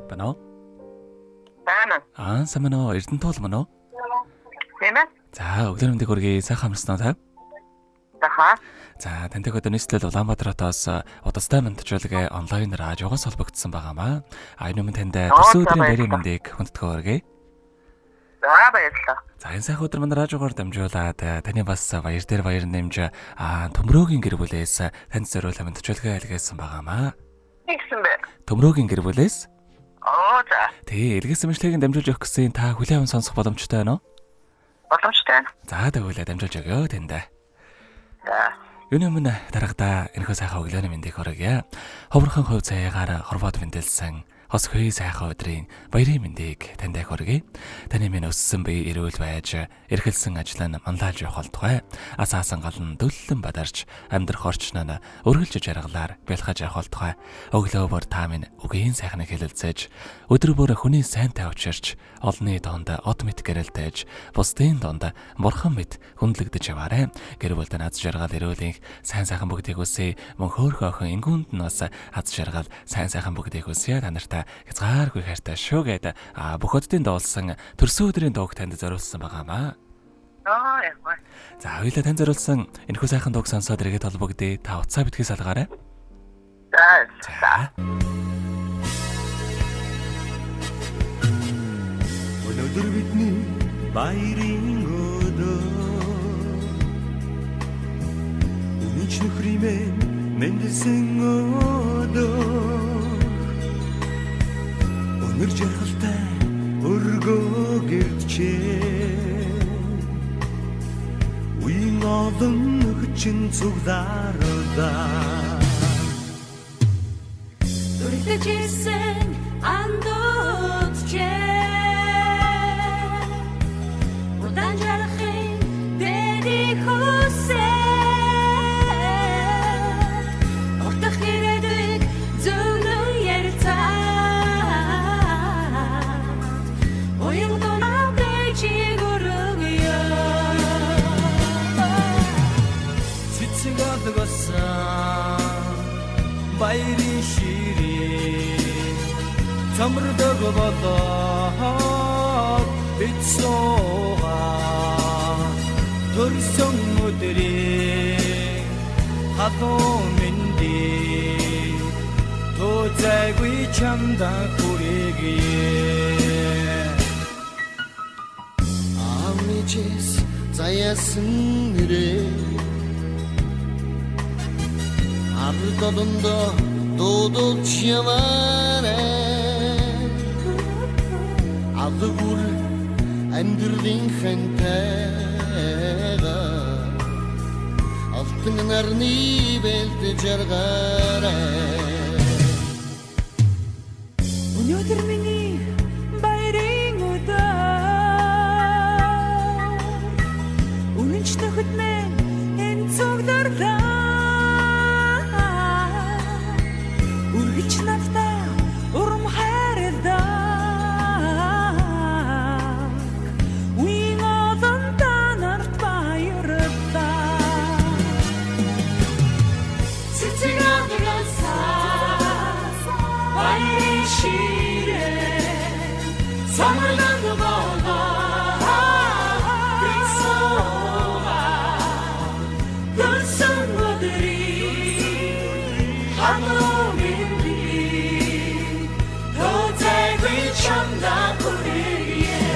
Байна уу? Байна. Аа, сайн байна уу? Эрдэнэ туул мөн үү? Тийм ээ. За, өглөөний мэндийг хүргэе. Сайхан амарсан уу та? Заха. За, тантай хөдөө нийслэл Улаанбаатар хотоос удастай мандчуулга онлайн радиогоос холбогдсон байгаамаа. А энэ өмнө танд төрсөн өдрийн баярын мэндийг хүндэтгэн хүргэе. За, баярлалаа. За, энэ сайхан өдөр мань радиогоор дамжуулаад таны бас баяр дээр баяр нэмж Төмрөөгийн гэр бүлээс танд зориулан мандчуулга илгээсэн байгаамаа. Тэгсэн бэ. Төмрөөгийн гэр бүлээс. Оо, за. Тий, илгээсэн мэдлэгийг дамжуулж өгөх гэсэн та хүлээн аван сонсох боломжтой байна уу? Боломжтой байна. За, тэгвэл дамжуулж өгөө танд. За. Юуны өмнө дарагада энэхүү сайхан өглөөний мэндийг хүргье. Ховорхон хувь цаягаар хорвоод мэндэлсэн хос хүй сайхан өдрийн баярын мэндийг танд хүргэе. Таны минь өссөн бие эрүүл байж, эрхэлсэн ажил нь манлайлж явах болтугай. Асаасан гал нь дүллэн бадарч, амьдрах орчин нь өргөлж жаргалаар бэлхаж явах болтугай. Өглөө бүр та минь үгийн сайхныг хэлэлцээж, өдөр бүр хүний сайнтай учирч, олонний донд од мэт гэрэлтэж, бусдын донд бурхан мэт хүндлэгдэж яваарай. Гэр бүлд наз жаргал эрүүл энх сайн сайхан бүгдийг хүсье. Мөн хөөрхөн охин ингүүнд нь бас аз жаргал сайн сайхан бүгдийг хүсье. Та нартай хязгааргүй хайртай шүү гэд бүх оддын дуулсан төрсөн өдрийн дууг танд зориулсан байгаамаа. Аа, яг гой. За, хоёулаа танд зориулсан энэхүү сайхан дууг сонсоод эргээд холбогдъё. Та утсаа битгий салгаарай. За. За. Өнөөдөр бидний баярын өдөр. Үнэнч нөхрийн мэндэлсэн өдөр. Өнөр жаргалтай өргөө гэрчээ. Үеийн олон хүчин цугларалаа. Дүрэлдэж ирсэн андуудчээ. Удаан жаргахын дэдийг хүсээ. Уртах ирээдүйг зөвлөн ярилцаад. Уян дунаатай чиг өргөё. Цэцэг олгосон баярын ширээ цомордог болоод бид суугаа төрсөн өдрийн халуун мэндийг тооцайгүй чамд хүргэе. Аав ээжээс заяасан нэрээ ард олондоо дуудулж яваарай. Алгүр амьдралын хантайгаа алтан нарны бэлд жаргаарай. Өнөөдөр миний баярын өдөр. Үнэнч нөхөд минь энэ цугларлаа. Үргэлж надтай урам хайрлаа. Үеийн олон та нарт баярлалаа. Цэцэг алгасан баярын ширээ самарлан болоо бид суугаа төрсөн өдрийн халуун мэндийг тооцайгүй чамд хүргэе.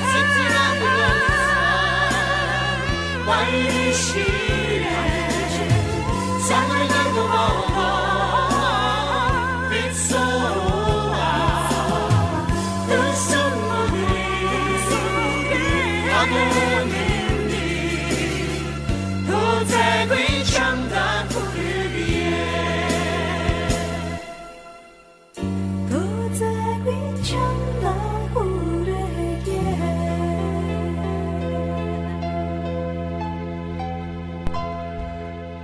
Цэцэг алгасан баярын ширээ самарлан болоо бид суугаа төрсөн өдрийн халуун мэндийг тооцайгүй чамд хүргэе. Тооцайгүй чамд хүргэе.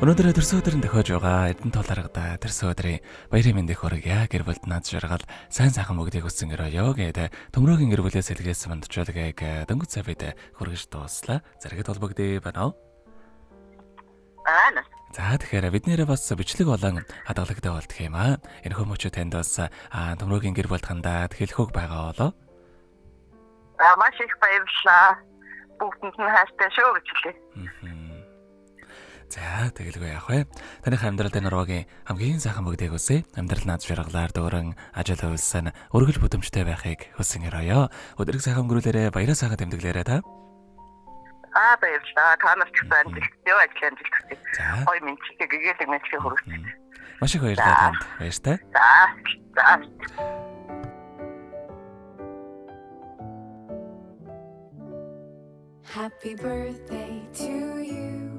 Өнөөдөр төрсөн өдрийн тохиож байгаа Эрдэнэ тул аргада төрсөн өдрийн баярын мэндийг хүргье. Гэр бүлд над жаргал сайн сайхан бүгдийг хүссэн гэрөө гэд Төмрөөгийн гэр бүлээс илгээсэн мандчуулгыг дөнгөж цай бид хүргэж дууслаа. Зэрэгэд холбогдъё байна уу? Байна. За, тэгэхээр бид нэрээ бас бичлэг болон хадгалагдаа болдох юм аа. Энэ хүмүүчүү танд бас төмрөгийн гэр бүлд хандаад хэлэх үг байгаа болоо. За, маш их баярлалаа. Бүгдэнд нь хайртай шүү гэж хэлье. За, тэгэлгүй яах вэ? Таных амьдрал дээр нуруугийн хамгийн сайхан бүгдийг хүсье. Амьдрал над жаргалаар дүүрэн ажил үйлсэн өргөл бүдэмжтэй байхыг хүсэн өрөөё. Өдрийг сайхан өнгөрүүлээрэ, баяраа сайхан тэмдэглээрэ та. Аа, баярлалаа. Та нар ч гэсэн амжилт, ёо ажил амжилт хүсье. За. Гоё мэндчилгээ, гэгээлэг мэндчилгээ хүргэцгээе. Маш их баярлалаа танд. Баяртай. За. За. Happy birthday to you.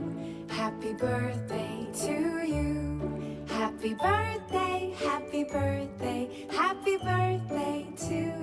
Happy birthday to you. Happy birthday, happy birthday, happy birthday to